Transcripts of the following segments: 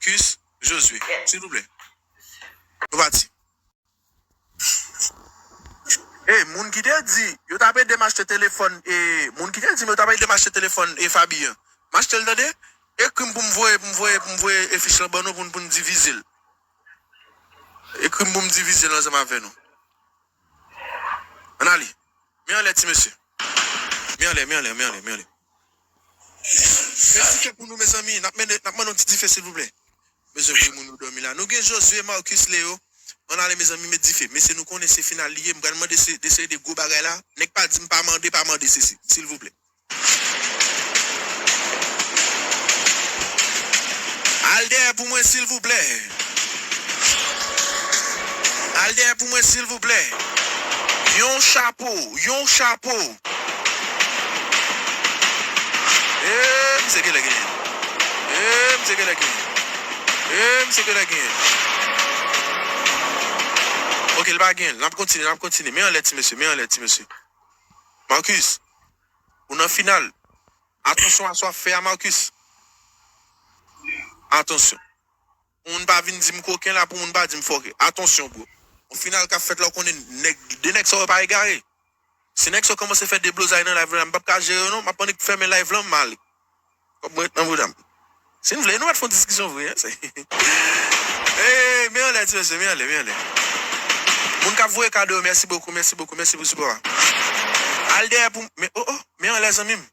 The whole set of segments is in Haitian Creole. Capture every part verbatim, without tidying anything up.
Marcus, Josué. Silvouplè. Nou pati. Ey, moun ki te di, yo t ap ede m achte telefòn, e, moun ki te di m yo t ap ede m achte telefòn, e, Fabi an. M achte l, tande? Ekri m pou m voye, pou m voye, pou m voye, e, fich lan ban nou, pou n, pou n divize l. Ekri m pou m divize l ansanm avè nou. Ann ale. Men anlè, ti mesye. Men anlè, men anlè, men anlè, men anlè. Met dife pou nou, mezanmi. N ap mennen, n ap mande yon ti dife, silvouplè. Bezwen voye moun yo dòmi la. Nou gen Josué, Marcus, Léo. Ann ale, mezanmi, met dife. Mesye, nou konnen se final li ye. M pral mande se, de seri de gwo bagay la. Nèg pa di m pa mande, pa mande sesi. Silvouplè. Al dèyè pou mwen, silvouplè. Al dèyè pou mwen, silvouplè. Yon chapo, yon chapo. E, misye genlè genyen. E, misye genlè genyen. E, misye genlè genyen. Ok, l pa genyen. N ap kontinye, n ap kontinye. Men anlè, ti mesye, men anlè, ti mesye. Marcus, ou nan final. Atansyon a sa w ap fè a, Marcus. Atansyon. Pou moun pa vin di m koken la, pou moun pa di m fòkè. Atansyon, bro. Yon final k ap fèt la, w konnen nèg, de nèg sa yo pa egare. Si nèg sa yo kòmanse fè deblozay nan live la, m p ap ka jere yo non, m ap annik fèmen live lan, m ale. Kòb mwen ret nan bouda m. Si n vle, nou mèt fè yon diskisyon vre, hein. Ey, men anlè, ti mesye, men anlè, men anlè. Moun k ap voye kado yo, mèsi bokou, mèsi bokou, mèsi pou sipò a. Al dèyè pou, men, oh, oh, men anlè, zanmi m.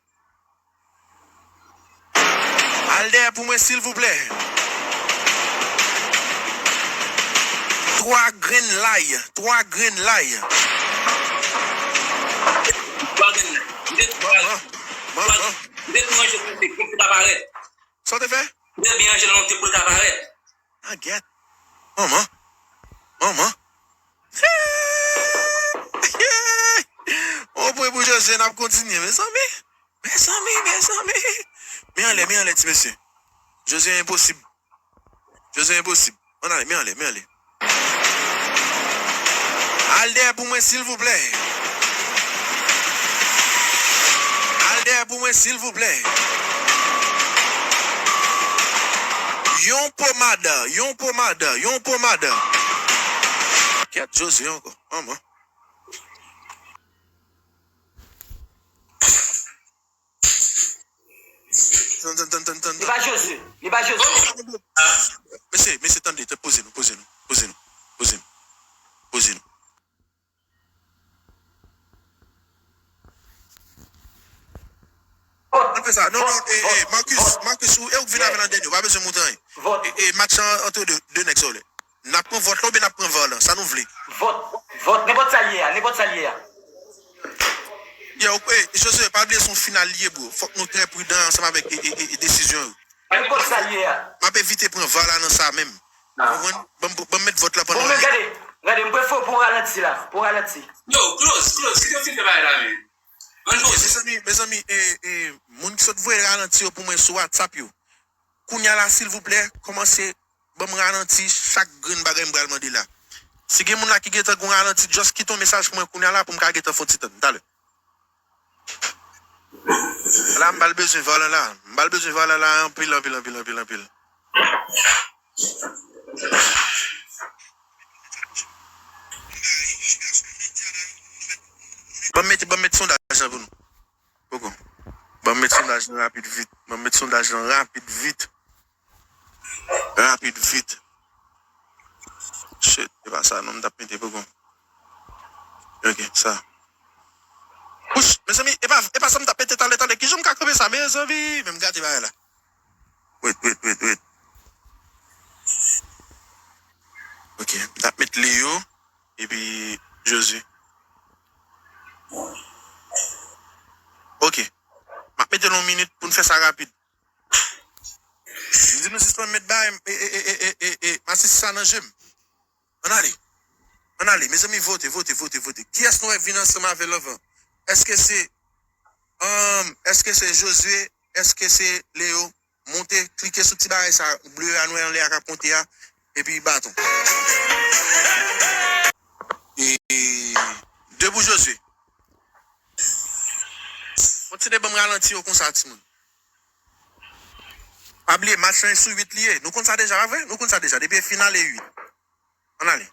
Al dèyè pou mwen, silvouplè. Twa grenn lay, twa grenn lay. Twa grenn lay. M te, m te, m te ranje l lonte pou l ta parèt. Sa w te fè? M te byen ranje l lonte pou l ta parèt. A gèt. Manman. Manman. On pwen pou Josué, n ap kontinye, mezanmi. Mezanmi, mezanmi. Men anlè, men anlè, ti mesye. Josué enposib. Josué enposib. Ann ale, men anlè, men anlè. Al dèyè pou mwen, silvouplè. Al dèyè pou mwen, silvouplè. Yon pomad, yon pomad, yon pomad. Kèt, Josué ankò. Manman. Tann, tann, tann, tann, tann, Li pa tann. Josué. Li pa Josué. Mesye, mesye, tande, tande, poze nou, poze nou, poze nou, poze nou, poze nou. Vòt. Ann fè sa. Non, non, Vòt. Eh, eh, Vòt. Marcus, Vòt. Marcus, ou, e ou k vin avè l an dènye, ou pa bezwen montre anyen. Vòt. E, e match lan antre de, de nèg sa w lè. N ap pran vòt la oubyen n ap pran var lan, sa nou vle. Vòt, vòt, nenpòt sa l ye a, nenpòt sa l ye a. Yo, eh, Josué, pa bliye se yon final li ye, bro. Fòk nou trè pridan ansanm avèk, e, e, e, e desizyon yo. Nenpòt sa l ye a. M ap evite pran var la nan sa menm. Ou konprann? Ban m, ban m met vòt la pandan. Bon, men gade, gade, m prefere w pou ralanti la, pou ralanti. Yo, close, close, kite yo fin fè bagay la, men. Ann poze. Mezanmi, mezanmi, e, e, moun ki sot voye ralanti yo pou mwen sou WhatsApp yo. Kounye a la, silvouplè, kòmanse ban m ralanti chak grenn bagay m pral mande la. Si gen moun la ki gentan gon ralanti, just kite yon mesaj pou mwen kounye a la pou m ka gentan fè yon ti tann talè. La, m pral bezwen var lan la. M pral bezwen var lan la anpil, anpil, anpil, anpil, anpil. Ban m mete, ban m mete sondaj lan pou nou. Poko. Ban m met sondaj lan rapid vit. Ban m met sondaj lan rapid vit. Rapid vit. Shit, e pa sa non m t ap mete, poko. Ok, sa. Wouch, mezanmi, e pa, e pa sa m t ap mete talè, talè. Kijan m ka kanpe sa, mezanmi? Men m gate bagay la. Wait, wait, wait, wait. Ok, m t ap met Leo epi Josué. Ok. M ap mete l yon minit pou n fè sa rapid. M di nou sispann met bay, e, e, e, masisi sa nan je m. Ann ale. Ann ale. Mezanmi, vote, vote, vote, vote. Kiyès nou wè vin ansanm avè Love lan? Èske se, um, èske se Josué? Èske se Leo? Monte, klike sou ti bagay sa, ble a nou wè anlè a k ap monte a, epi baton. E, e, de pou Josué. Kontinye ban m ralanti yo konsa, timoun. Pa bliye, match lan sou uit li ye. Nou konn sa deja, pa vre? Nou konn sa deja. Depi e final e uit. Ann ale.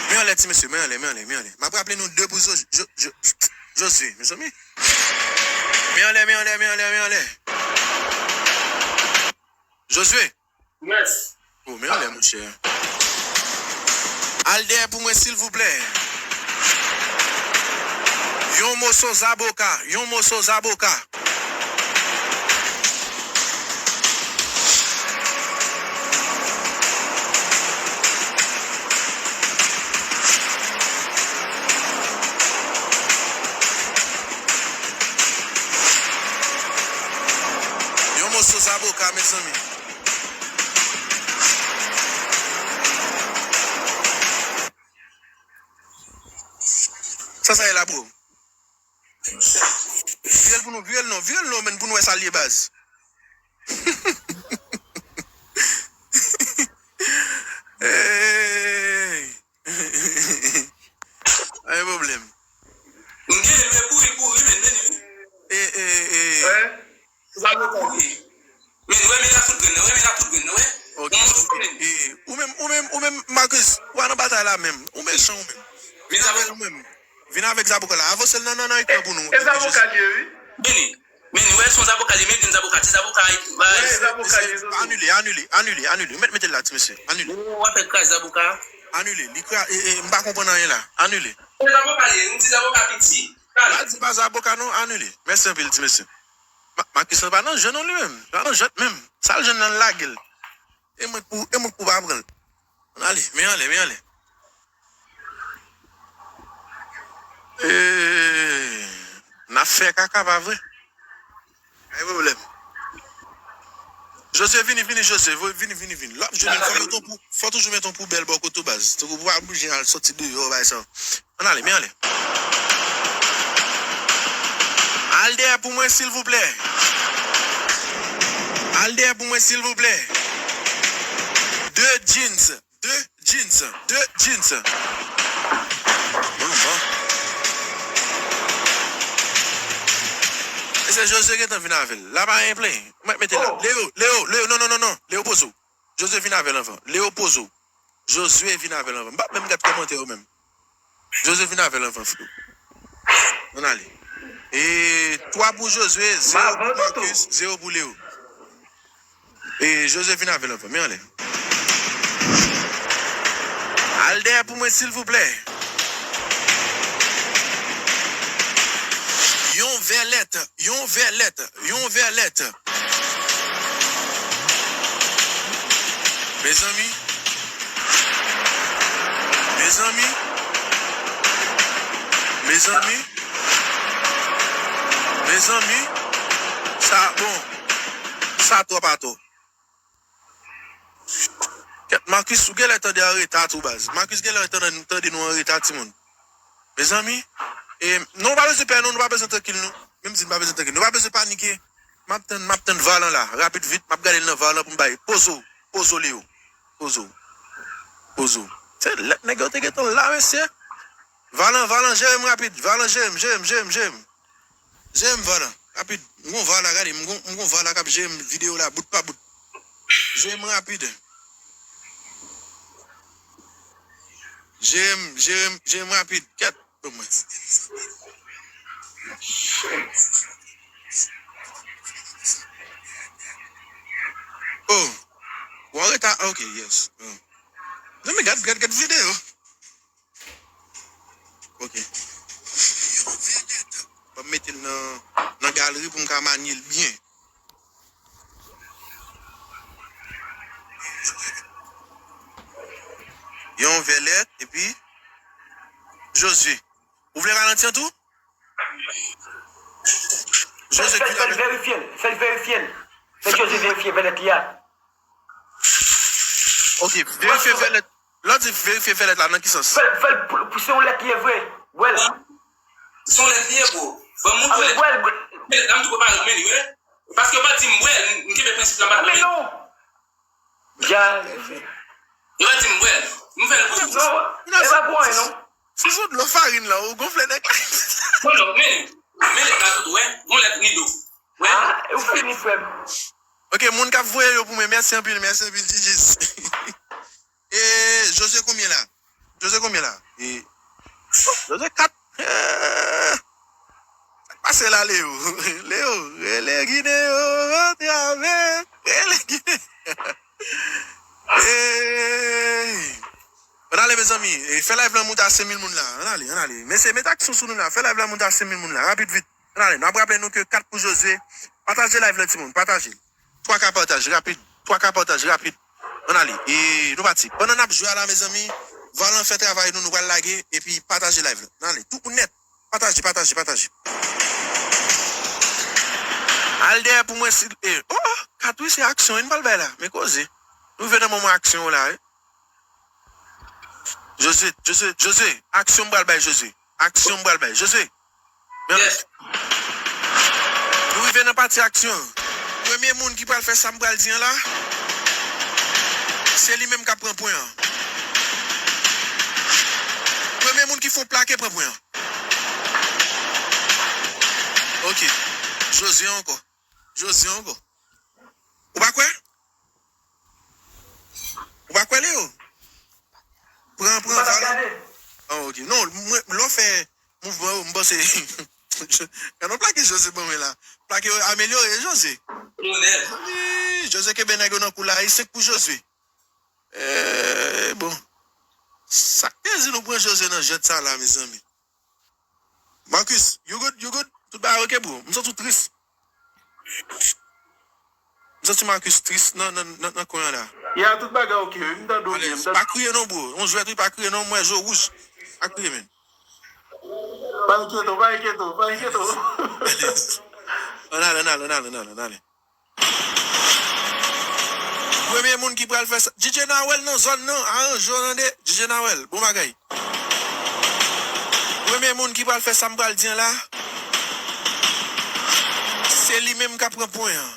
Men anlè, ti mesye, men anlè, men anlè, men anlè. M ap raple nou de pou Jo-, Jo-, Jo-, Josué, mezanmi. Men anlè, men anlè, men anlè, men anlè. Josué. Yes. Oh, men anlè, monchè. Al dèyè pou mwen, silvouplè. Yon moso zaboka, yon moso zaboka. Yon moso zaboka, mezanmi. Sa sa ye la, bro? Vire l pou nou, vire l non, vire l non, menn, pou nou wè sa l ye, baz. Hey! Pa gen pwoblèm. M gen, men pou ri, pou ri, men, men, wi. E, e, e. Wi. Sa nou kouri. Men, wè, men la tout grenn nan, wè, men la tout grenn nan, wè. Ok, ok. E, ou menm, ou menm, ou menm, Marcus, ou pa nan batay la menm. Ou mechan, ou menm. Vin avè l ou menm. Vin avèk zaboka la. Avanse l nan, nan, nan ekran pou nou. E zaboka l ye, wi. Vini. Men, wè, se yon zaboka li, men vin zaboka, ti zaboka, ba, wè, zaboka li, wi. Anile, anile, anile, anile. Ou mèt mete l la, ti mesye. Anile. Ou ap fè kraz zaboka. Anile. Li kra-, e, e, m pa konprann anyen la. Anile. E zaboka li, yon ti zaboka piti. Kal. Pa di pa zaboka non, anile. Mèsi anpil, ti mesye. Ma-, Marcus lan pa nan jeu non li menm. Pa nan jwèt menm. Sa l jwenn nan l lage l. E mwen k pou, e mwen k pou pa pran l. Ann ale, men anlè, men anlè. Eee, n ap fè kaka pa vre? Pa gen pwoblèm. José, vini, vini, José, vo-, vini, vini, vini. L ap jwenn, fò met yon pou-, fò toujou met yon poubèl bò kote w baz. Tankou pou pa bouje al sòti deyò, bay sa. Ann ale, men anlè. Al dèyè pou mwen, silvouplè. Al dèyè pou mwen, silvouplè. De jeans. De jeans. De jeans. Manman. E se José gentan vin avè l. La pa gen plen. Mwen mete la. Oh. Leo, Leo, Leo, non, non, non, non. Leo poze w. José vin avè l anvan. Leo poze w. Josué vin avè l anvan. M p ap menm gad kòmantè yo menm. Josué vin avè l anvan, freo. Ann ale. E twa pou Josué, zewo pou Marcus, zewo pou Leo. E Josué vin avè l anvan. Men anlè. Al dèyè pou mwen, silvouplè. Yon vèlèt, yon vèlèt, yon vèlèt. Mezanmi. Mezanmi. Mezanmi. Mezanmi. Sa, bon. Sa twòp atò. Kèt, Marcus, ou genlè tande an reta tou, baz. Marcus genlè tande, tande nou an reta, timoun. Mezanmi, e, non, nou pa bezwen pè, non, nou pa bezwen trankil, nou. Menm di nou pa bezwen trankil. Nou pa bezwen panike. M ap tann, m ap tann Valan la. Rapid vit, m ap gade l nan Valan pou m bay. Poze w, poze w, Leo. Poze w. Poze w. Se lèt nèg yo te gentan la, mesye. Valan, Valan, jere m rapid. Valan, jere m, jere m, jere m, jere m. Jere m, Valan. Rapid. M gon Valan, gade, m gon, m gon Valan k ap jere m videyo la, bout pa bout. Jere m rapid. Jere m, jere m, jere m rapid. Kèt. Ban mwen. Oh. Ou an reta? Ok, yes. Oh. Non, men gad, gad, gad videyo. Ok. Ban m mete l nan, nan galeri pou m ka manye l byen. Yon vèlèt, epi Josué. Ou vle ralanti an tou? José, fè l verifye l. Fè l verifye l. Fè José verifye vèlèt li a. Ok, verifye vèlèt. Lè w di verifye vèlèt la, nan ki sans? Fè l, fè l pou, pou se yon lèt li ye vre. Wè l. Se yon lèt li ye, bro. Ban m montre w lèt. Wè l, wè l. Vèlèt la, m tou prepare w, men li, wi. Paske yo pa di m wè l, m, m kenbe prensip la, m pa di w men. Dja. Yo pa di m wè l. M fè l pou ou. Non, e pa pou anyen, non. Sou sou dlo farin lan, ou gonfle nèg la. Non, non, men, men lèt la tout, wè. Gon lèt Nido. Wè. Ah, ou fini, frè m. Ok, moun k ap voye yo pou mwen, mèsi anpil, mèsi anpil, Jijis. E, Jose konbyen la? Jose konbyen la? E, Jose kat. E, sa k pase la, Leo? Leo, rele Ginen yo, antre avè, rele Ginen. E, ann ale, mezanmi. E, fè live lan monte a senk mil moun la. Ann ale, ann ale. Mesye, met aksyon sou nou la. Fè live lan monte a senk mil moun la. Rapid, vit. Ann ale. Nou ap raple nou ke kat pou Jose. Pataje live lan, timoun. Pataje l. Twa ka pataj, rapid. Twa ka pataj, rapid. Ann ale. E nou pati. Pandan n ap jwe a la, mezanmi, Valan fè travay nou, nou pral lage, epi pataje live lan. Ann ale. Tout moun nèt. Pataje, pataje, pataje. Al dèyè pou mwen, si, e, oh, kat wi, se aksyon wi n pral bay la. Men koze. Nou rive nan moman aksyon la, wi. Jose, Jose, Jose, aksyon m pral bay Jose. Aksyon m pral bay Jose. Men, yes. Nou rive nan pati aksyon. Premye moun ki pral fè sa m pral di an la, se li menm k ap pran pwen an. Premye moun ki fè yon plake pran pwen an. Ok. Jose ankò. Jose ankò. Ou pa kwè? Ou pa kwè, Leo? Pran, pran, Valan. Ah, ok. Non, mwen, lè w fè mouvman yo, m panse. Gade yon plake Jose ban mwen la. Plake yo amelyore, Jose. Wi, Jose kenbe nèg yo nan kou la, e senk pou Jose. Eh, bon. Sa k te di nou pran Jose nan jwèt sa la, mezanmi? Marcus, you good? You good? Tout bagay ok, bro? M santi w tris. M santi Marcus tris nan, nan, nan, nan kwen an la. Ya, tout bagay ok, wi. M tande w byen, m tande. Pa kriye non, bro. Yon jwèt, wi, pa kriye non, m wè je w wouj. Pa kriye, men. Pa enkyete w, pa enkyete w, pa enkyete w. Ann ale, ann ale, ann ale, ann ale, ann ale. Premye moun ki pral fè sa, D J Nawèl nan zòn nan, aranje w tande, D J Nawèl, bon bagay. Premye moun ki pral fè sa m pral di an la, se li menm k ap pran pwen an.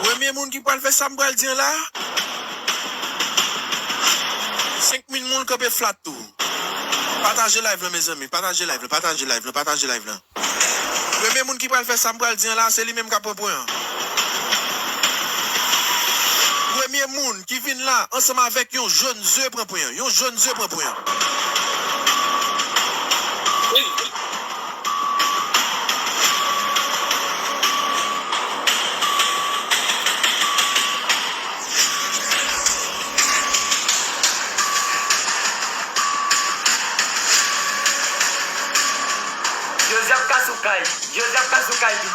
Premye moun ki pral fè sa m pral di an la, senk mil moun kanpe flat tou. Pataje live lan, mezanmi. Pataje live lan, pataje live lan, pataje live lan. Premye moun ki pral fè sa m pral di an la, se li menm k ap pran pwen an. Premye moun ki vin la ansanm avèk yon jòn ze pran pwen an. Yon jòn ze pran pwen an. Joseph Kasoukay. Joseph Kasoukay tou.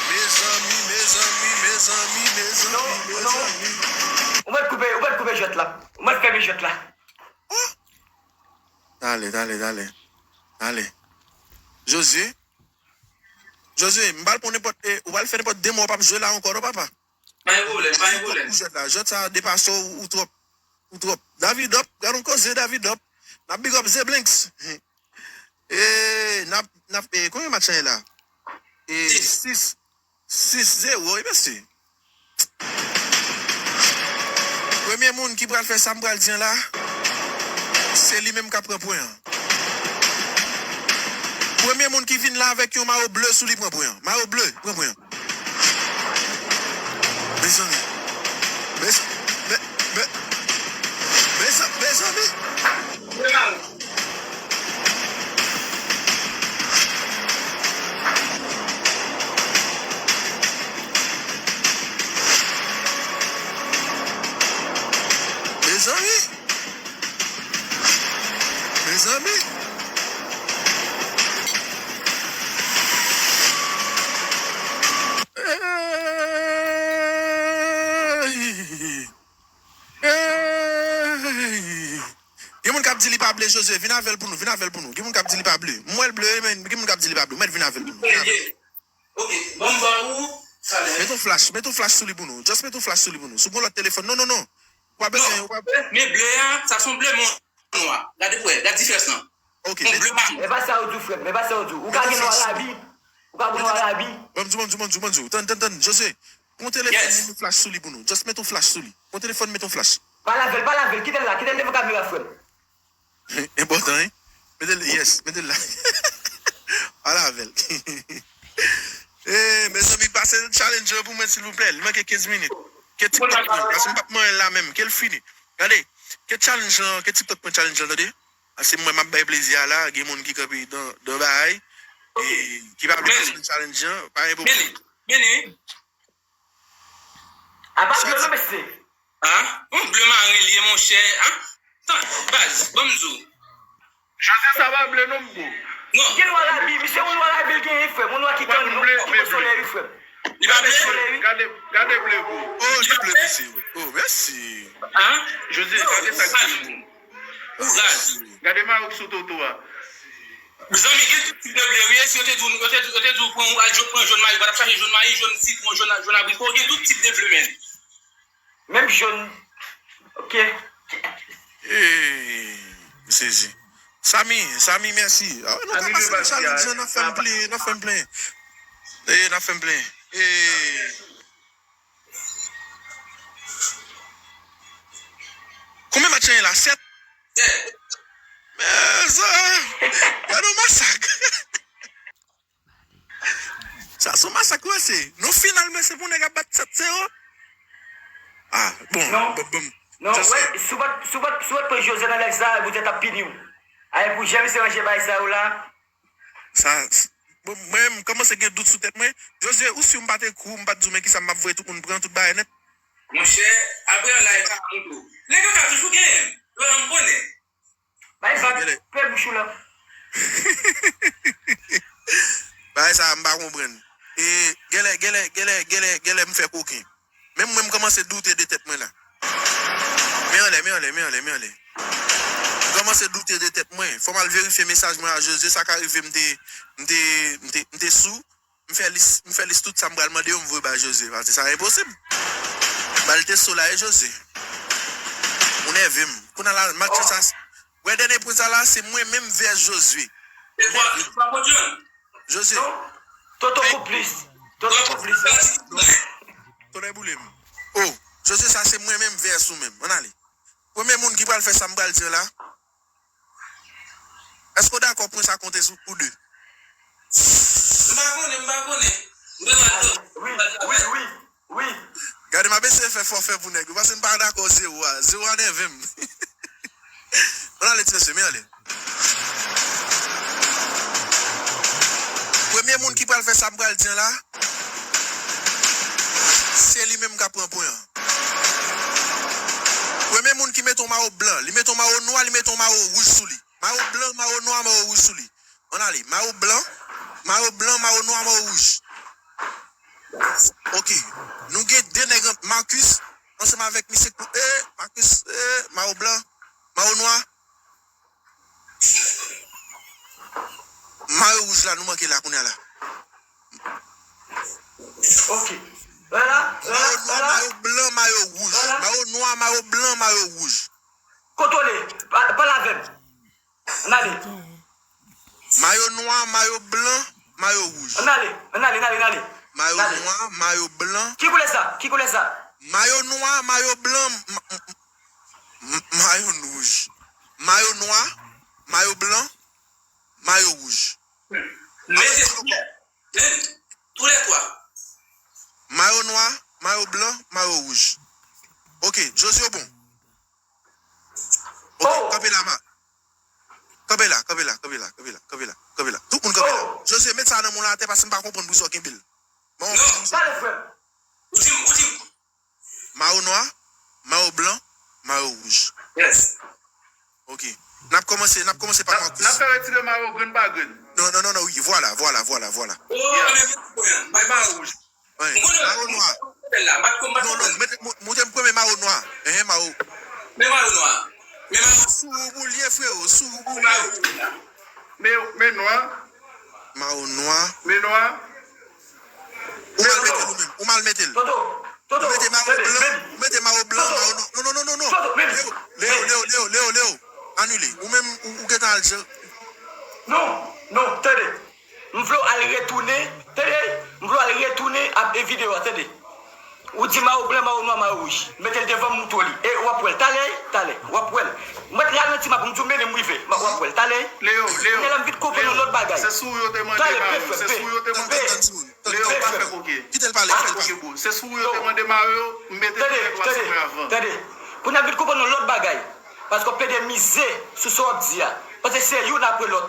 Mezanmi, mezanmi, mezanmi, mezanmi, mezanmi. Ou mèt koupe, ou mèt koupe jwèt la. Ou mèt fèmen jwèt la. Tale, tale, tale. Tale. Josue. Josue, m pral pran nenpòt, eh, ou pral fè nenpòt de mwa w p ap jwe la ankò non, papa. Pa gen pwoblèm, pa gen pwoblèm. Pou jwèt la, jwèt sa depase w, ou twòp. Ou twòp. David Up, gad yon koze David Up. N ap big up Ze Blinks. Eh, n ap, n ap, eh, konbyen match la ye la? Eh, sis. Sis zewo, wi, mesye. Premye moun ki pral fè sa m pral di an la, se li menm k ap pran pwen an. Premye moun ki vin la avèk yon mayo ble sou li pran pwen an. Mayo ble, pran pwen an. Mezanmi. Mez-, me-, me-, mezan-, mezanmi. Mezanmi. Mezanmi. Ey! Ey! Gen moun k ap di li pa ble, Josue, vin avè l pou nou, vin avè l pou nou. Gen moun k ap di li pa ble. M wè l ble, men gen moun k ap di li pa ble. Mèt vin avè l pou nou. Vin avè l. Ok, ban m ba ou sa lè. Met yon flash, met yon flash sou li pou nou. Just met yon flash sou li pou nou. Si w gen yon lòt telefòn, non, non, non. Ou pa bezwen, ou pa. Men ble a, sa se yon ble nwa. Gade pou wè, gade diferans lan. Ok, yon ble pa. Men pa sa yo di w, frè m, men pa sa yo di w. Ou ka gen yon Arabi, ou ka gen yon Arabi. Ban m di w, ban m di w, ban m di w, ban m di w. Tann, tann, tann, Josue. Pran telefòn, yes, met yon flash sou li pou nou. Just met yon flash sou li. Pran telefòn, met yon flash. Pale avè l, pale avè l. Kite l la, kite l devan kamera, frè m. Enpòtan, wi. Mete l, yes, mete l la. Pale avè l. Eh, mezanmi, pase challenge lan pou mwen, silvouplè. Li manke kenz minit. Ke TikTok mwen, paske m p ap manyen l la menm. Ke l fini. Gade, ke challenge lan, ke TikTok pran challenge lan, tande? A, se mwen m ap bay plezi a la, gen moun ki kanpe dan, dan bagay, e ki pa vle pase nan challenge lan, pa gen pwoblèm. Meni, meni. Apa ble non, mesye. A? Yon ble maren li ye, monchè. A? Tan, baz, ban m di w. Jose, sa pa ble non, bro. Non. Gen nwa rabi, misye yon nwa rabi l genyen, frè m. Yon nwa ki kanni, yon, yon solèy, wi, frè m. Li pa ble? Gade, gade ble, bro. Oh, li ble, mesye. Oh, mèsi. A? Jose, gade sa k ble, bro. Kouraj. Gade mayo k sou toto a. Mezanmi, gen tout tip de ble, wi. Si yo te di w, yo te, yo te di w pran, al jò-, pran jòn mayi, ou pa t ap chache jòn mayi, jòn sitwon, jòn, jòn abriko, gen tout tip de ble, men. Menm jòn. Ok. Eh, m sezi. Samy, Samy, mèsi. Ah, nou ka pase nan challenge lan, n ap fè m plenyen, n ap fè m plenyen. Eh, n ap fè m plenyen. Eh. Konbyen match lan ye la? Sèt? Sèt. Mezanmi, gade yon masak. Sa se yon masak, wi, se. Nou final, men se pou nèg ap bat sèt zewo. Ah, bon, non, bon, bon. Non, just wè, si w pa t, si w pa t, si w pa t pran Jose nan live sa, poutèt ap pini w. Ay, pou jan misye ranje bagay sa yo la. Sa, s-, bon, mwen, m kòmanse gen dout sou tèt mwen. Jose, ou si m pa t ekri w, m pa t di w, men kisa m ap voye tout moun pran, tout bagay nèt. Monchè, apre yon live, sa monte w. Nèg yo ka toujou genyen. Yo nan m konnen. Bay vag, pe bouch ou la. Bagay sa, m pa konprann. E, genlè, genlè, genlè, genlè, genlè m fè koken. Menm mwen, m kòmanse doute de tèt mwen la. Men anlè, men anlè, men anlè, men anlè. M kòmanse doute de tèt mwen. Fò m al verifye mesaj mwen a Jose. Sa ka rive m te, m te, m te, m te sou. M fè lis, m fè lis tout sa m pral mande yo, m voye bay Jose. Paske sa enposib. Ba l te sou la, e Jose. Ou nève m. Kounye a la, match sa, wè dènye pwen sa la, se mwen menm vs Jose. Jose. Toto konplis. Toto konplis. Tonnè boule m. Oh, Jose, sa se mwen menm vs ou menm. Ann ale. Premye moun ki pral fè sa m pral di la. Èske w dakò pwen sa konte sou ou de? M pa konnen, m pa konnen. M bezwen al wi, wi, wi, wi. Gade, m ap eseye fè fòfè pou nèg yo, paske m pa dakò zewo a. Zewo a nève m. Ann ale, ti mesye, men ale. Premye moun ki pral fè sa m pral di an la, se li menm k ap pran pwen an. Premye moun ki mete yon mayo blan, li mete yon mayo nwa, li mete yon mayo wouj sou li. Mayo blan, mayo nwa, mayo wouj sou li. Ann ale, mayo blan, mayo blan, mayo nwa, mayo wouj. Ok. Nou gen de nèg an, Marcus, ansanm avèk misye k-, eh, Marcus, eh, mayo blan, mayo nwa. Mayo wouj la, nou manke la kounye a la. Ok. Vwala, vwala, vwala. Mayo nwa, mayo blan, mayo wouj. Vwala. Mayo nwa, mayo blan, mayo wouj. Kontwole. Pa, pale avè m. Ann ale. Mayo nwa, mayo blan, mayo wouj. Ann ale, ann ale, ann ale, ann ale. Mayo nwa, mayo blan. Ki koulè sa? Ki koulè sa? Mayo nwa, mayo blan, ma-, m-, m-, mayo wouj. Mayo nwa, mayo blan, mayo wouj. Mete koulè. Menm, toulètwa. Mayo nwa, mayo blan, mayo wouj. Ok, Jose, w bon. Ok, oh, kanpe la, ma. Kanpe la, kanpe la, kanpe la, kanpe la, kanpe la, kanpe la. Tout moun kanpe la. Oh. Jose, met sa nan men w la atè, paske m pa konprann poukisa w kenbe l. Bon, non, pale, frè m. Ou di m, ou di m. Mayo nwa, mayo blan, mayo wouj. Yes. Ok. N ap kòmanse, n ap kòmanse pa Marcus. N ap fè retire mayo grenn pa grenn. Non, non, non, non, wi, vwala, vwala, vwala, vwala. Oh, yeah. Men mayo wouj. Wi. Mayo nwa. Non, non, mete, mo-, montre m premye mayo nwa. Enhen, mayo. Men mayo nwa. Men mayo. Sou woub ou l ye, freo, sou woub ou l ye. Men, men nwa. Mayo nwa. Men nwa. Ou mal mete l ou menm. Ou mal mete l. Toto, Toto, ou mete mayo blan, ou mete mayo blan, mayo nwa. Non, non, non, non, non. Toto, men. Leo, Leo, Leo, Leo, Leo. Anile. Ou menm, ou, ou gentan al jere. Non, non, tande. M vle w al retounen, tande. M vle w al retounen ap, e videyo a, tande. Ou di mawo blan, mawo nwa, mawo wouj. Mete l devan m, moutre w li. E w ap wè l. Talè, talè. W ap wè l. Mwen ralanti m ap, m di w mennen m rive. W ap wè l. Talè. Leo, Leo. Kounye a la m vin konprann yon lòt bagay. Se sou yo te mande mayo. Se sou yo te mande. Leo, pa fè koke. Kite l pale, kite l pale. Se sou yo te mande mayo, m mete tout nèg yo sou mwen avan. Tande. Kounye a m vin konprann yon lòt bagay. Paske w plede mize sou sa w ap di a. Paske se youn apre lòt.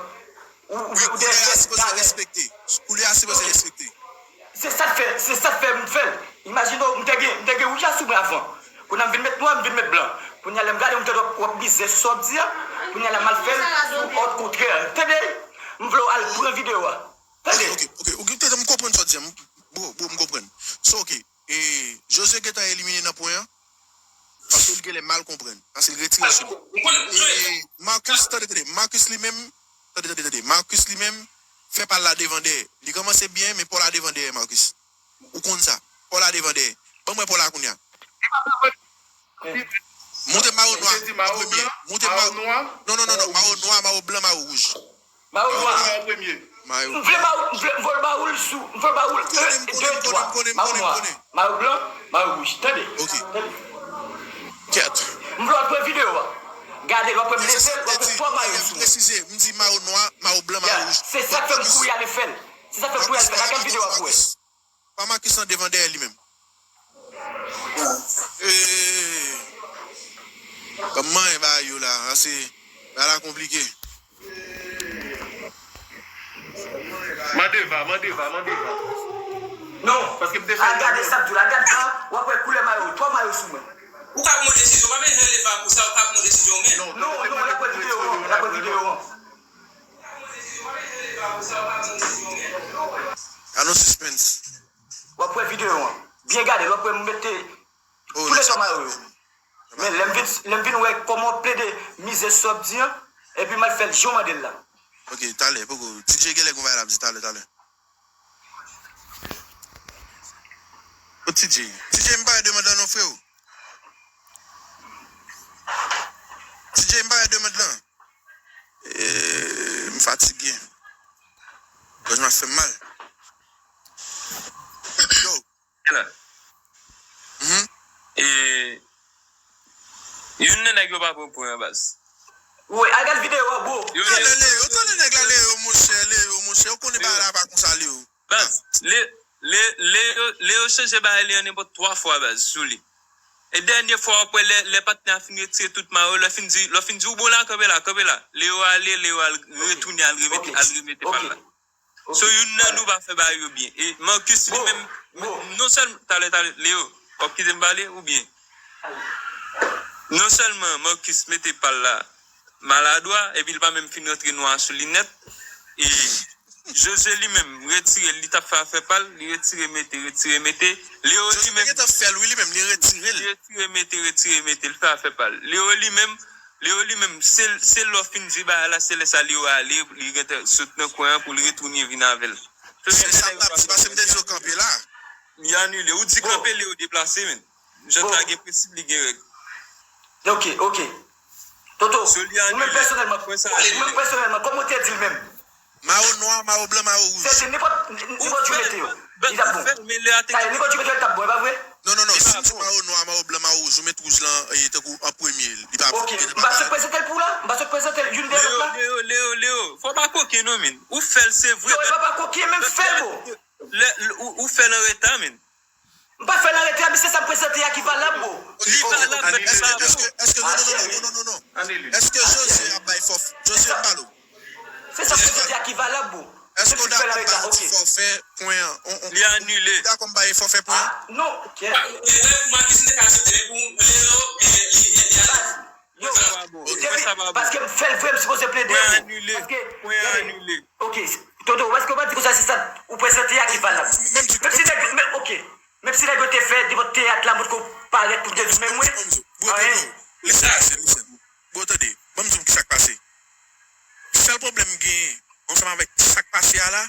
Ou, ou, ou koulè a sipoze respekte. Koulè a sipoze respekte. Se sa k fè, se sa k fè m fè l. Imajine w, m te gen, m te gen wouj la sou mwen avan. Kounye a m vin met nwa, m vin met blan. Kounye a lè m gade, m tande w ap mize sou sa w ap di a. Kounye a la m al fè l sou òd kontrè. Tande, m vle w al pran videyo a. Tande. Ok, ok, ok, ok, tande, m konprann sa w di a. Bro, bro, m konprann. So, ok. E Josue gentan elimine nan pwen an. Paske l genlè mal konprann. Paske l retire l sou li. E Marcus, tande, tande. Marcus li menm, tande, tande, tande. Marcus li menm, fè pa l la devan dèyè. Li kòmanse byen, men pa w la devan dèyè, Marcus. Ou konn sa. Pa w la devan dèyè. Ban mwen pa w la kounye a. Montre mayo nwa an premye. Montre mayo. Non, non, non, non. Mayo nwa, mayo blan, mayo wouj. Mayo nwa. Mayo premye. Mayo. M vle mayo, m vle, m vle mayo l sou, m vle mayo l un, deux, trois. Mayo nwa, mayo blan, mayo wouj. Tande. Ok. Tande. Kèt. M vle w ap pran videyo a. Gade l, w ap wè m leve l, w ap wè twa mayo sou mwen. Presize, m di mayo nwa, mayo blan, mayo wouj. Se sa k fè m kouri ale fè l. Se sa k fè m kouri ale fè l. Gade videyo a pou wè. Pa Marcus nan devan dèyè li menm. Eee. Ban m manyen bagay yo la. Ase, bagay la konplike. Mande va, mande va, mande va. Non. Paske m te fè. Al gade sa m di w la, al gade sa, w ap wè koulè mayo, twa mayo sou mwen. Ou ka pran desizyon, pa bezwen leve pou sa, ou ka pran desizyon ou menm. Non, non, non, l ap wè videyo an, l ap wè videyo an. Gade yon sispens. W ap wè videyo an. Byen gade l, w ap wè m mete tou le twa mayo yo. Men lè m vin, lè m vin wè kòman w plede mize sou sa w ap di an, epi m al fè l jan w mande l la. Ok, talè, poko. T J genlè gon bagay l ap di talè, talè. O T J. T J, m pa wè demann lan non, freo. T J, m pa wè demann lan. Eh, m fatige. Gòj mwen ap fè m mal. Yo. La. Mhm. E, youn nan nèg yo pa pran pwen an, baz. Wi, al gad videyo a, bro. Yo, tande Leo, tande nèg la, Leo, monchè, Leo, monchè, ou konnen bagay la pa konsa, Leo. Baz, Leo, Leo, Leo, Leo chanje bagay li an nenpòt twa fwa, baz, sou li. E dènye fwa, w ap wè lè, lè patnè a fin retire tout mayo, lè fin di, lè fin di, ou bon la, kanpe la, kanpe la. Leo ale, Leo al retounen, al remete, al remete pa l la. So, youn nan nou pa fè bagay yo byen. E Marcus li menm, non sèlman, talè, talè, Leo, w ap kite m pale, oubyen? Non sèlman Marcus mete pa l la maladwa, epi l pa menm fin rantre nwa sou li nèt. E Josue li menm, retire l, li t ap fè afè pa l, li retire mete, retire mete. Leo li menm, gentan fè l, wi, li menm, li retire l. Li retire mete, retire mete, li fè afè pa l. Leo li menm, Leo li menm, se, se lè w fin di bagay la, se lè sa Leo ale, li gentan sot nan kwen an pou l retounen vin avè l. Se sa m t ap di, paske m te di w kanpe la. Li anile. Ou di kanpe, Leo deplase, men. Jan sa gen prensip, li gen règ. Ok, ok. Toto, ou menm pèsonèlman, ou menm pèsonèlman, kòman w te di l menm? Mayo nwa, mayo blan, mayo wouj. Se nenpòt, nenpòt jan w mete yo. Li t ap bon. Talè, nenpòt jan w mete yo, li t ap bon, e pa vre? Non, non, non, si m di mayo nwa, mayo blan, mayo wouj, ou met wouj lan, e, tankou an premye. Li pa. Ok, m pa sot prezante l pou w la? M pa sot prezante l youn dèyè lòt la? Leo, Leo, Leo, Leo, fò w pa koken non, men. Ou fè l, se vre. Non, e pa pa koken, men m fè l, bro. Lè, lè, ou, ou fè l an reta, men. M pa fè l an reta, men se sa m prezante a ki valab, bro. Li valab, men li pa bon. Èske, èske, non, non, non, non, non, non, non. Èske Josue ap bay fòf-, Josue, m pale w. Se sa m prezante a ki valab, bro. Èske w dakò m ba w ti fòfè pwen an? Li anile. Ou dakò m ba w fòfè pwen an? Ah, non, kè. Yo, depi, paske m fè l vre, m sipoze plede. Pwen anile. Pwen anile. Ok, Toto, èske w pa di konsa se sa ou prezante a ki valab? Menm si nèg, men, ok. Menm si nèg yo te fè nenpòt teyat la, montre w parèt pou te di menm mwen. Anyen. Listen, listen, listen. Bon, tande, ban m di w ki sa k pase. Sèl pwoblèm m genyen ansanm avèk sa k pase a la,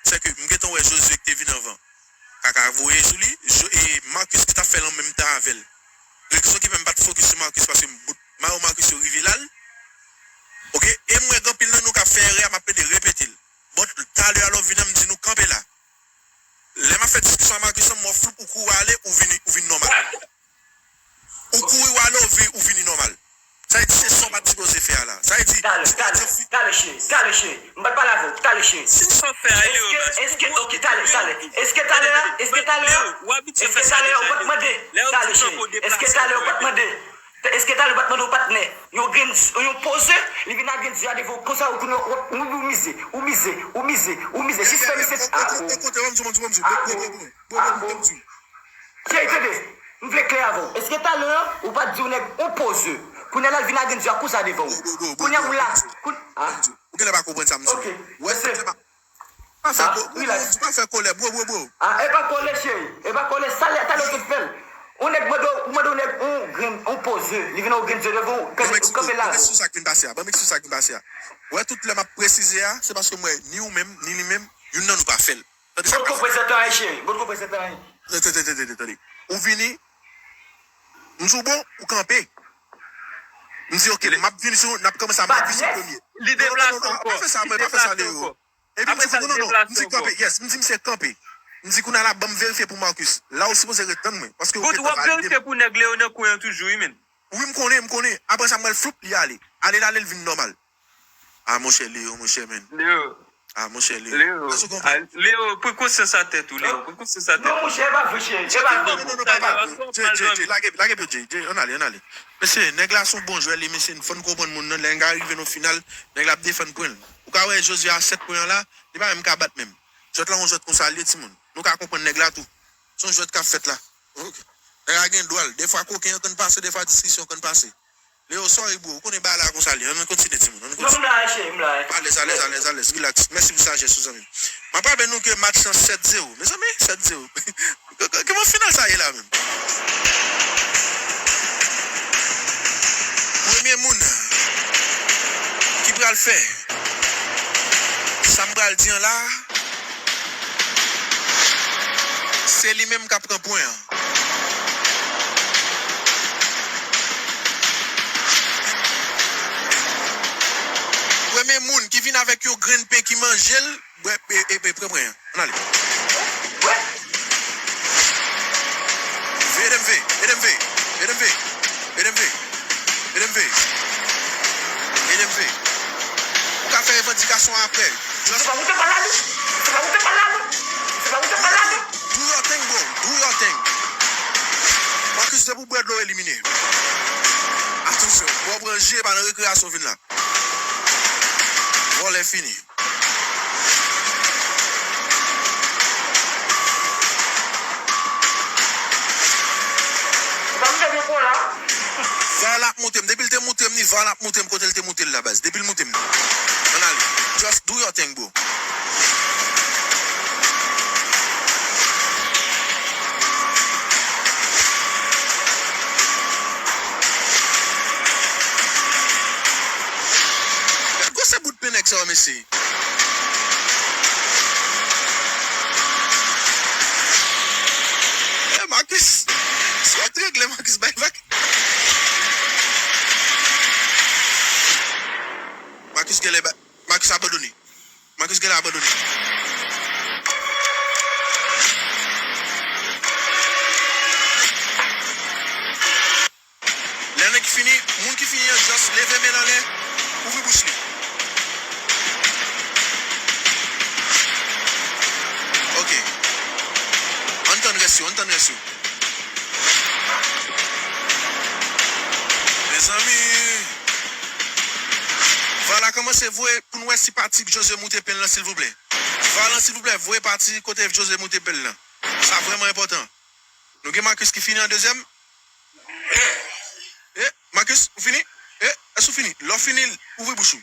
se ke m gentan wè Josue ki te vin anvan. Kaka voye sou li, Jo-, e Marcus ki t ap fè l an menm tan avè l. Rezon ki fè m pa t fokis sou Marcus, paske m bout mayo Marcus yo rive la l. Ok, e m wè gen anpil nan nou k ap fè erè a, m ap plede repete l. But talè a lè w vin an, m di nou kanpe la. Lè m ap fè diskisyon Marcus, mò floup, ou kouri ale, ou vini, ou vin nòmal. Ou kouri, ou ale, ou vi-, ou vini nòmal. Sa vle di, se sa w pa t sipoze fè a la. Sa vle di, talè, talè, talè, cheri, talè, cheri. M pa t pale avè w, talè, cheri. Se sa w fè a, Leo. Èske, èske, ok, talè, talè. Èske talè a, èske talè a, èske talè a, ou pa t mande? Talè, cheri. Èske talè a, ou pa t mande? Èske talè a, ou pa t mande yon patnè? Yon grenn, yon pozè, li vin ak grenn zye a devan w konsa, ou konnen, ou, ou, ou mize, ou mize, ou mize, ou mize. Jis fè misye, ah, oh. Ekoute, ekoute, ban m di w, ban m di w, ban m di w. Ah, oh. Cheri, tande, m vle klè avè w. Èske talè a, ou pa t di yon nèg yon pozè? Kounye a la, l vin ak grenn zye a konsa devan w. Kounye a, ou la. Koun-, ah. Ou genlè pa konprann sa m di w. Ok. Wè, mesye. Pa fè ko-, wi, la. Ou pa fè kòlè, bro, bro, bro. Ah, e pa kòlè, cheri. E pa kòlè, sa lè, talè w te fè l. Yon nèg mande w, ou mande yon nèg yon grenn, yon pozè. Li vin ak yon grenn zye devan w, ou kanpe la. Ban m eksplike w sa k vin pase a. Ban m eksplike w sa k vin pase a. Wè, tout lè m ap presize a, se paske m wè ni ou menm, ni li menm, youn nan nou pa fè l. Tande sa k pase. Bon, konprann sa tan an, cheri. Bon, konprann sa tan an. Tande, tande, tande, tande, tande. Ou vini, m di w bon, ou kanpe. M di, ok, m ap vini sou, n ap kòmanse a Marcus an premye. Li deplase ankò. Pa fè sa, mwen, pa fè sa, Leo. Epi m di, non, non, non, m di kanpe, yes, m di misye kanpe. M di kounye a la, ban m verifye pou Marcus. La ou sipoze ret tann mwen, paske ou gentan valide m. Verifye pou nèg Leo nan kwen an toujou, wi, men. Wi, m konnen, m konnen. Apre sa, m wè l floup, li ale. Ale l ale, l vin nòmal. Ah, monchè, Leo, monchè, men. Leo. Ah, monchè, Leo. Leo. Èske w konprann? Ah, Leo, pran konsyans a tèt ou, Leo. Pran konsyans a tèt ou. Non, monchè, e pa vre, cheri. E pa vre. Non, non, non, papa. Jay, Jay, Jay, lage, lage pye, Jay, Jay, ann ale, ann ale. Mesye, nèg la se yon bon jwè, li, mesye, fò n konprann moun nan. Lè nèg a rive nan final, nèg la ap defann pwen l. Ou ka wè Josué a sèt pwen an la, li pa menm ka bat menm. Jwèt la yon jwèt konsa l ye, timoun. Nou ka konprann nèg la tou. Se yon jwèt k ap fèt la. Ok. Nèg la gen dwa l. Defwa koken an konn pase, defwa diskisyon konn pase. Leo, sorry, bro. Ou konnen bagay la konsa l ye. Ann kontinye, timoun. Ann kontinye. Non, m la, cheri, m la. Alèz, alèz, alèz, alèz. Relax. Mèsi pou sajès ou, zanmi m. M ap raple nou ke match lan sèt zewo. Mezanmi, sèt zewo. K-, k-, kòman final sa ye la menm? Premye moun ki pral fè sa m pral di an la, se li menm k ap pran pwen an. Premye moun ki vin avèk yon grenn pen ki manje l, bwè, e, e, e, pran pwen an. Ann ale. Ede m ve, ede m ve, ede m ve, ede m ve, ede m ve, ede m ve. Ou ka fè revandikasyon apre. Just... Se pa ou te pale a li. Se pa ou te pale a li. Se pa ou te pale a li. Do your thing, bro. Do your thing. Marcus, depi w bwè dlo, elimine. Atansyon, bò pran je, pa nan rekreyasyon vin la. Vòlè fini. Ou pa mete byen pou la. Va l ap moute m. Depi l te moute m, ni va l ap moute m kote l te moute l la, baz. Depi l moute m, ni. Ann ale. Just do your thing, bro. Gad gwosè bout pen nèg sa yo, mesye. Eh, Marcus. Si w ap regle, Marcus, bay vag. Marcus genlè ba-, Marcus abandone. Marcus genlè abandone. Lè nèg fini, moun ki fini an, just leve men l anlè, ouvri bouch li. Ok. Ann tann rès yo, ann tann rès yo. Mezanmi. Vala kòmanse voye pou n wè si pati José moute pen l lan, silvouplè. Vala, silvouplè, voye pati kote José moute pen l lan. Sa vrèman enpòtan. Nou gen Marcus ki fini an dezyèm. Eh, Marcus, ou fini? Eh, èske ou fini? Lè w fini, ouvri bouch ou.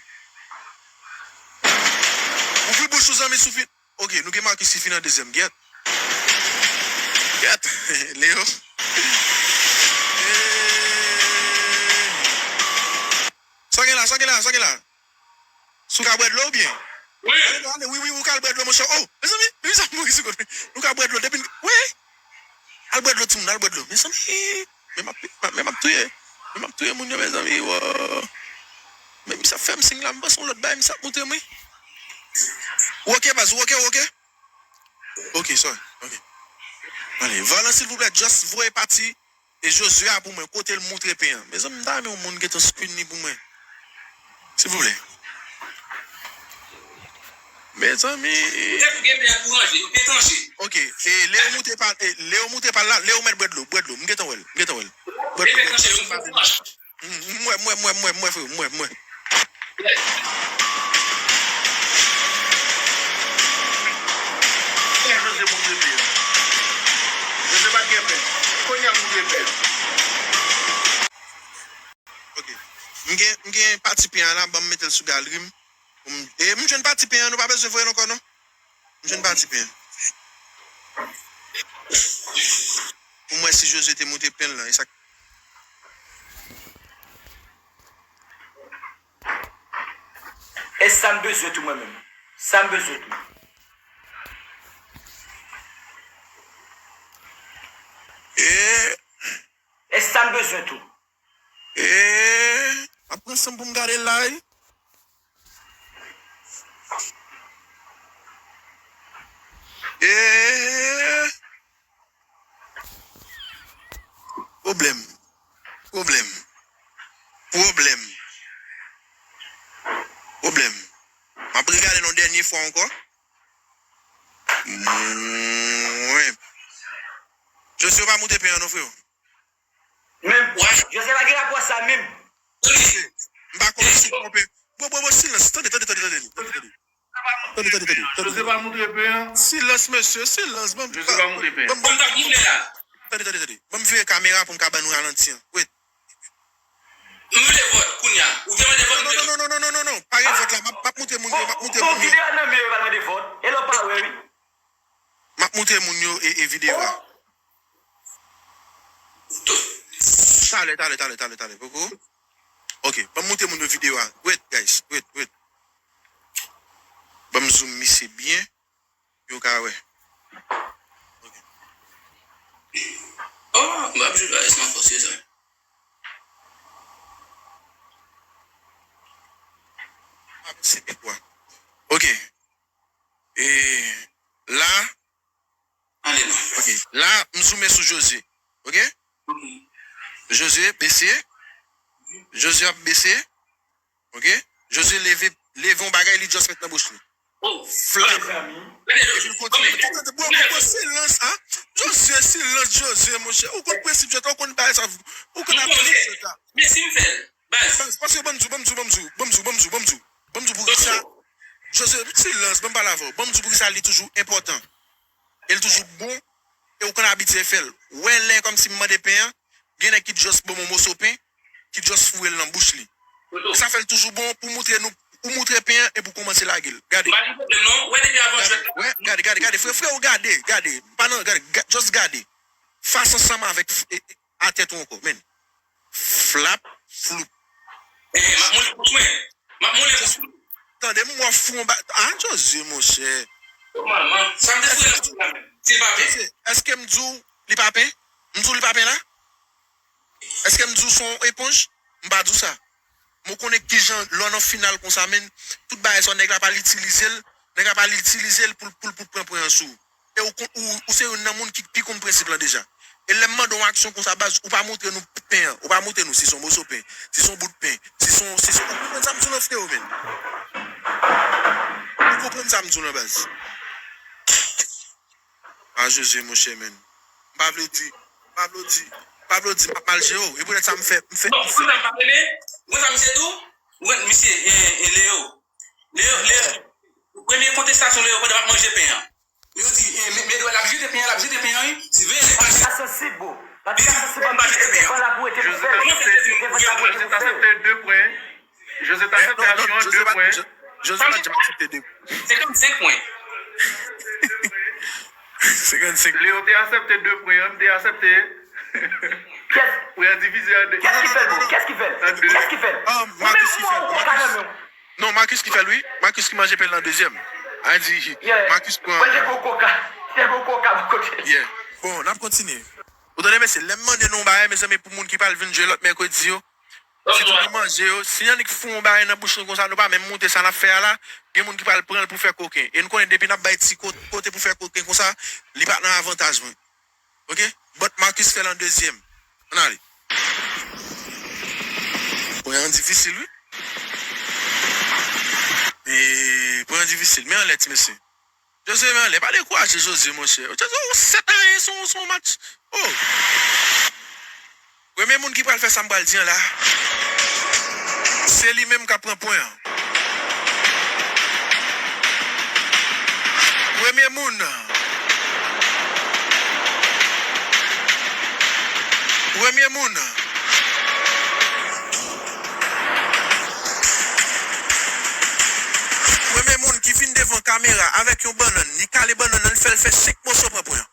Ouvri bouch ou, zanmi, si w fini. Ok, nou gen Marcus ki fini an dezyèm. Gyèt. Gyèt. Leo. Eh. Sa gen la, sa gen la, sa gen la? Si w ka bwè dlo oubyen? Wi. Ale, ale, wi, wi, ou ka al bwè dlo, monchè. Oh, mezanmi, mezanmi, sa mouri sou kote. Nou ka bwè dlo depi n, wi. Al bwè dlo, timoun, al bwè dlo. Mezanmi, men m ap, men m ap touye. Men m ap touye moun yo, mezanmi, wo. Men misye ap fè m siy la, m panse yon lòt bagay, misye ap montre m, wi. Ou ok, baz, ou ok, ou ok? Ok, sorry, ok. Ale, Valan, silvouplè, just voye pati e Jozye a pou mwen. Kote l moutre pen an? Mezanmi, m ta renmen yon moun gentan screen li pou mwen. Silvouplè. Mezanmi. Ou te pou gen pen an tou ranje, yo te tranche. Ok, e Leo moutre pa, e Leo moutre pa la, Leo mèt bwè dlo, bwè dlo. M gentan wè l, m gentan wè l. Bwè dlo, bwè dlo. M wè, m wè, m wè, m wè, m wè, frè, m wè, m wè. Kè Jozye moutre pen an. Jozye pa t gen pen. Kounye a l moutre pen an. Ok. M gen, m gen pati pen an la, ban m mete l sou galri m. Pou m, e, m jwenn pati pen an, nou pa bezwen voye l ankò, non? M jwenn pati pen an. Pou m wè si Jozye te moutre pen l lan, e sa k E sa m bezwen tou mwen menm. Sa m bezwen tou. E E sa m bezwen tou. E m ap pran san m pou m gade l la, wi. E Pwoblèm. Pwoblèm. Pwoblèm. Pwoblèm. M ap regade l yon dènye fwa ankò. Mwen. Jozye pa moutre pen an non, freo. Menm, Jozye pa gen rapò sa menm. M pa konnen si m twonpe. Bon, bon, bon, silans. Tande, tande, tande, tande. Tande, tande. Tande, tande, tande, tande. Jozye pa moutre pen an. Silans, mesye, silans. Ban m, Jozye pa moutre pen an. Ban m, ban m, tande, tande, tande. Ban m vire kamera pou m ka ban nou ralanti an. Wait. M vle vòt, kounye a. Ou te mande vòt, m te... Non, non, non, non, non, non, non. Pa gen vòt la. M ap, m ap moutre moun yo, m ap moutre moun yo. Bon, videyo a nan men yo, yo pa mande vòt. E lè w pa wè, wi. M ap moutre moun yo e, e videyo a. Talè, talè, talè, talè, talè, poko. Ok, ban m moutre moun yo videyo a. Wait, guys, wait, wait. Ban m zoom misye byen, yo ka wè. Ok. Oh, m ap jwe Paris nan fòse sa. Ah, se big one. Ok. E la, ale non. Ok, la, m zoumen sou Jozye. Ok? Ok. Jozye, bese. Jozye ap bese. Ok? Jozye leve, leve yon bagay, li just met nan bouch li. Oh, flap. Mezanmi. Gade, epi l kontinye. Tande, tande, bro, bro, bro, silans, a. Jozye, silans, Jozye, monchè. Ou konn prensip jwèt la, ou konn bagay sa. Ou konn apre jwèt la. Men si m fè l, baz. Baz, paske ban m di w, ban m di w, ban m di w, ban m di w, ban m di w, ban m di w, ban m di w poukisa. Jozye, silans, ban m pale avè w. Ban m di w poukisa li toujou enpòtan. E l toujou bon. E ou konn abitye fè l. Wè lè kòmsi m mande pen an, gen nèg ki just ban m yon moso pen, ki just foure l nan bouch li. E sa fè l toujou bon pou moutre nou, ou moutre pen an epi w kòmanse lage l. Gade. M pa gen pwoblèm non. Wè depi avan jwèt la. Wè, gade, gade, gade, frè, frè, ou gade, gade. Pa nan, gade, ga-, just gade. Fas ansanm avèk f-, e, e, a tèt ou ankò, men. Flap, floup. Eh, m ap moulen bouch mwen. M ap moulen bouch mwen. Tande m wè w fou anba. Ah, Jozye, monchè. Oh, manman. Sa m te foure nan bouch la menm. Si l pa pen. Jozye, èske m di w li pa pen? M di w li pa pen la? Èske m di w se yon eponj? M pa di w sa. Mwen konnen kijan lè w nan final konsa, men, tout bagay sa, nèg la pral itilize l, nèg la pral itilize l pou l, pou l, pou l pran pwen an sou ou. E ou, ou, ou se youn nan moun ki pi konn prensip lan deja. E lè m mande w aksyon konsa, baz, ou pa montre nou pen an, ou pa montre nou si se yon moso pen, si se yon bout pen, si se yon, si se yon, ou konprann sa m di w lan, freo, men? Ou konprann sa m di w lan, baz? A, Jozye, monchè, men. M pa vle di, m pa vle di, m pa vle di, m ap mal jere w. E poutèt sa m fè, m fè, m fè. Bon, ou konn sa m pa renmen? Ou konn sa misye tou? Ou konn misye, e, e, Leo. Leo, Leo. Premye kontestasyon Leo pandan m ap manje pen an. Leo di, e, men, men dwèt la ap jete pen an, l ap jete pen an, wi. Di, veye se pase. Pati a sansib, bro. Pati a sansib, anpil. Devan la pou rete pou fè. Kòman fè te di m, devan la pou rete pou fè. José t aksepte aksyon an de pwen. José pa t janm aksepte de. Senkannsenk pwen. Senkannsenk. Leo te aksepte de pwen an, m te aksepte pwen an divize an de. Kès ki fè l, bro? Kès ki fè l? Kès ki fè l? Ou menm ou wè yon koka nan men w. Non, Marcus ki fè l, wi. Marcus ki manje pen nan dezyèm. A di, Marcus pran. Mwen te gon koka. Te gon koka bò kote l. Yeah. Bon, n ap kontinye. Ou tande, mesye, lè m mande nou yon bagay, mezanmi, pou moun ki pral vin jwe lòt mèkredi yo, sitou pou manje yo, si annik fout yon bagay nan bouch nou konsa, nou pa menm montre sa n ap fè a la, gen moun ki pral pran l pou fè koken. E nou konnen depi n ap bay ti ko-, kote pou fè koken konsa, li pa t nan avantaj mwen. Ok? But Marcus fè l an dezyèm. Ann ale. Pwen an difisil, wi. E, pwen an difisil. Men anlè, ti mesye. Jose, men anlè. Pa dekouraje Jose, monchè. Jose, ou sèt a yen sou, sou yon match. Oh! Premye moun ki pral fè sa m pral di an la, se li menm k ap pran pwen an. Premye moun. Premye moun. Premye moun ki vin devan kamera avèk yon bannann, li kale bannann nan, li fè l fè senk moso pran pwen an.